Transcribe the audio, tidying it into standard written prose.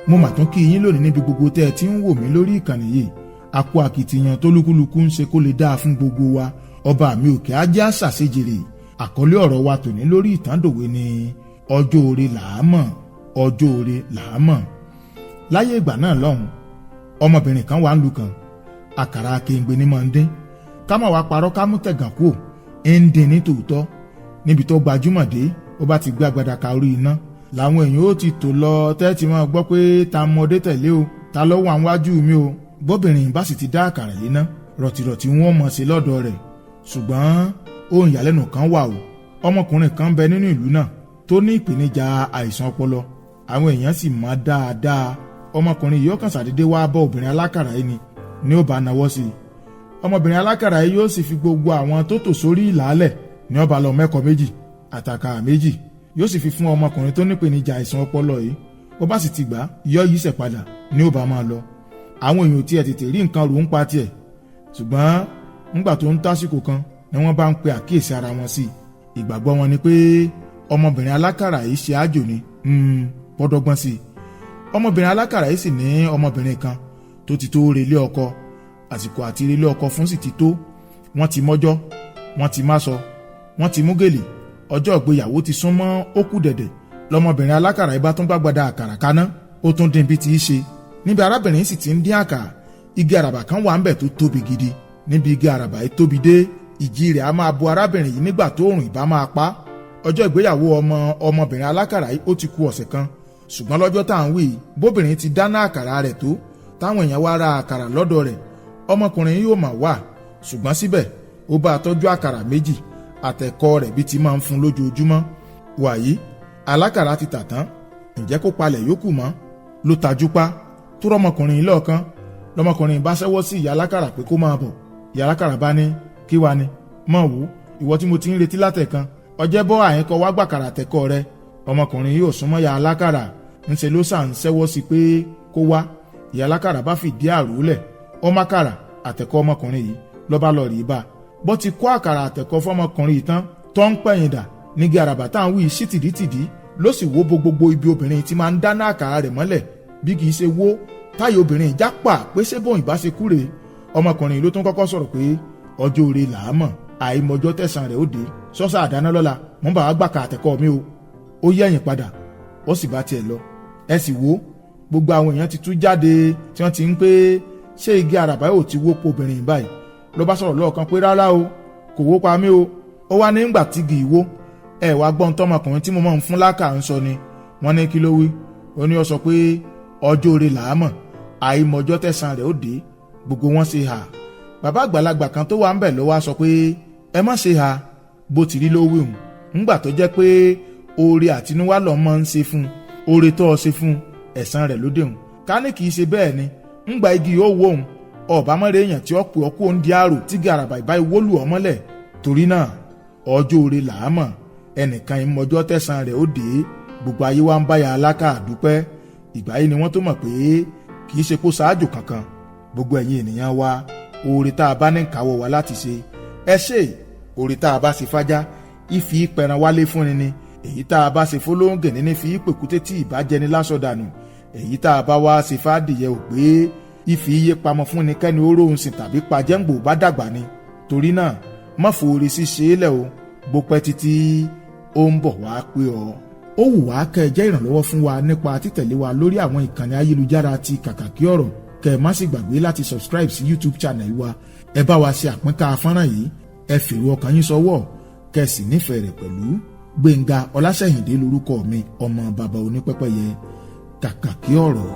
Mo mà tún kí yín lónìí níbi gbogbo tẹ́ ẹ ti ń wò mí lórí ìkànnì yìí. A kú akitiyan tólúkúlùkù ń ṣe kó lè dáa fún gbogbo wa. Ọba mi òkè ajá ṣàṣejèrè. Àkọlé ọ̀rọ̀ wa tòní lórí ìtàndòwe ni ọjọ́ oore làá mọ̀, ọjọ́ oore làá mọ̀. Láyé ìgbà náà lọ́hùn, ọmọbìnrin kan wà ń lu kan, àkàrà kéńgbé ní máa ń dín. Ká má wàá parọ́, ká mú tẹ̀gàn kúò, ń dín ní tòótọ́. Níbi tó gbajúmọ̀ dé, ó bá ti gbé agbada ka orí iná làwọn èèyàn ó ti tò lọ, tẹ́tí máa gbọ́ pé ta mọdé tẹ̀lé o, ta ló wà níwájú mi o. Bóbìnrin bá sì ti dá àkàrà léná, rọ̀tìrọ̀tì wọn mọ̀ sí lọ́dọ̀ rẹ̀. Ṣùgbọ́n ohun ìyàlẹ́nu kan wà o. Ọmọkùnrin kan bẹ nínú ìlú náà tó ní ìpèníjà àìsàn ọpọlọ. Àwọn èèyàn sì mọ̀ dáadáa. Ọmọkùnrin yìí ó kàn ṣàdédé wá bọ́ obìnrin alákàrà yìí ni ó bá nawọ́ sí i. Ọmọbìnrin alákàrà yìí yóò sì fi gbogbo àwọn tó tò sórí ìlàálẹ̀ ní ó bá lọ mẹ́kọ méjì àtàkà méjì, yóò sì fi fún ọmọkùnrin tó nípèníjà àìsàn ọpọlọ yìí. Bó bá sì ti gbà, yọ yìí sẹ̀ padà ní ó bá máa lọ. Àwọn èèyàn tiẹ̀ tètè rí nǹkan rò ń pa tiẹ̀, ṣùgbọ́n ńgbà tó ń tásìkò kan ni wọ́n bá ń pe àkíyèsí ara wọn sí i. Ìgbàgbọ́ wọn ni pé ọmọbìnrin alákàrà yìí ṣe àjò ni pọ́dọ́gbọ́n sí i. Ọmọbìnrin alákàrà yìí sì ní ọmọbìnrin kan tó ti tó relé ọkọ. Àsìkò àti relé ọkọ fún sì ti tó. Wọ́n ti mọ́jọ́, wọ́n ti máṣọ, wọ́n ti mú gèlè. Ọjọ́ ìgbéyàwó ti sún mọ́, ó kù dẹ̀dẹ̀. Lọmọbìnrin alákàrà yìí bá tún gbàgbàdà àkàrà kaná, ó tún dín bí ti í ṣe. Níbi arábìnrin sì ti ń dín àkàrà, igi àràbà kan wà ńbẹ̀ tó tóbi gidi. Níbi igi àràbà yìí tóbi dé, ìjì rẹ̀ á máa bo arábìnrin yìí nígbà tó òrùn ìbá máa pa. Ọjọ́ ìgbéyàwó ọmọ ọmọbìnrin alákàrà yìí ó ti ku ọ̀sẹ̀ kan. Ṣùgbọ́n lọ́jọ́ tá à ń wí, bóbìnrin ti dáná àkàrà rẹ̀ tó, táwọn èèyàn wá ra àkàrà lọ́dọ̀ rẹ̀, ọmọkùnrin yóò mà wà. Ṣùgbọ́n síbẹ̀, ó bá a tọ́jú àkàrà méjì àtẹ̀kọ́ rẹ̀ bí ti máa ń fún lójoojúmọ́. Wàyí alákàrà ti tà tán, ǹjẹ́ kó palẹ̀ yòókù mọ́ ló tajú pa tó rọmọkùnrin lọ́ọ̀kan. Lọmọkùnrin bá ṣẹ́wọ́ sí ìyá alákàrà pé kó máa bọ̀. Ìyá alákàrà bá ní, kí wa ni mọ̀ wò, ìwọ tí mo ti ń retí látẹ̀kan, ọjẹ́ bọ́ àyínkọ́ wá gbàkàrà àtẹ̀kọ́ rẹ. Ọmọkùnrin yóò súnmọ́ ìyá alákàrà, ńṣe ló sàn ń ṣẹ́wọ́ sí pé kó wá. Ìyá alákàrà bá fìdí àròlẹ̀ ọmọkàrà àtẹ̀kọ́ ọmọkùnrin yìí lọ́ba lọ rí bá bó ti kó àkàrà àtẹ̀kọ́ fọmọkùnrin yìí tán tó ń pẹ̀yìn dà nígi àràbà táwọn wí sí tìdítìdí, ló sì wó bo gbogbo ibi obìnrin tí máa ń dáná àkàrà rẹ̀ mọ́lẹ̀. Bí kì í ṣe wó táyà obìnrin ìjà pa pé ṣé bóun ìbá ṣe kúrè. Ọmọkùnrin ló tún kọ́kọ́ sọ̀rọ̀ pé ọjọ́ oore làá mọ̀, àìmọjọ́ tẹ̀sán rẹ̀ ó dé. Sọ́sà àdáná lọ́la mò ń bá wa gbàkà àtẹ̀kọ́ mi o. Ó yẹ̀yìn padà, ó sì bá tiẹ̀ lọ. Ẹ sì wo gbogbo àwọn èèyàn ti tú jáde tí wọ́n ti ń pé ṣé igi àràbà yóò ti wó po obìnrin báyìí. Ló bá sọ̀rọ̀ lọ́ọ̀kan pé rárá o, kò wó pa mí o. Ó wá ní ìgbà tí igi ìwó ẹ wá gbọ́n tọmọkùnrin tí mo máa ń fún lákà ń sọ ni. Wọ́n ní kí ló wí? Ó ní ó sọ pé ọjọ́ oore làá mọ̀, àìmọjọ́ tẹ̀sán rẹ̀ ó dé. Gbogbo wọn ṣe hà. Bàbá àgbàlagbà kan tó wà ń bẹ̀ ló wá sọ pé ẹ má ṣe hà, bó ti rí ló wí hùn. Ńgbà tó jẹ́ pé oore àtinúwá lọ́ mọ́ ń ṣe fún un, oore tó ọ ṣe fún un, ẹ̀san rẹ̀ ló dé hùn. Ká ní kì í ṣe bẹ́ẹ̀ ni, ńgbà igi yóò wó hùn, ọ̀bá mọ́rẹ́ èèyàn tí ó pè ọ́ kó ń di àrò tí gàràbà ìbá ìwólù ọ mọ́lẹ̀. Torí náà, ọjọ́ oore làá mọ̀, ẹnìkan ìmọ̀jọ́ tẹ̀sán rẹ̀ ó dé. Gbogbo ayé wa ń báyà alákà dúpẹ́. Ìgbà yìí ni wọ́n tó mọ̀ pé kì í ṣe kó ṣáájò kankan. Gbogbo ẹ̀yin ènìyàn wa, oore tá a bá ní káwọ́ wa láti ṣe, ẹ ṣe. Oore tá a bá ṣe fájá, ìfi pẹran wálé fúnni ni. Èyí tá a bá ṣe fọlọ́ǹgẹ̀ ní fi pèkúté tí ìbájẹni lásọ dànù. Èyí tá a bá wá ṣe fàdìyẹ ò pé ìfi iye pamọ́ fúnni kẹ́ni ó róhun sìn tàbí pajẹ́ǹgbò bá dàgbà ni. Torí náà, má fòore ṣíṣe é lẹ̀ o. Bó pẹ́ títí, ó ń bọ̀ wá pé ọ. Ó wù wá kẹ́ ẹ jẹ́ ìrànlọ́wọ́ fún wa nípa títẹ̀lé wa lórí àwọn ìkànnì ayélujára ti Kàkàkí Ọ̀rọ̀. Kẹ́ ẹ má sì gbàgbé láti subscribe sí YouTube channel wa. Ẹ bá wa ṣe àpínká fọ́nrán yìí, ẹ fèrò ọkàn yín sọwọ́, kẹ́ ẹ sì nífẹ̀ẹ́ rẹ̀ pẹ̀lú. Gbẹ̀ngà Ọlásẹ̀yìndé lórúkọ mi, ọmọ bàbá onípẹ́pẹ́yẹ. Kàkàkí Ọ̀rọ̀.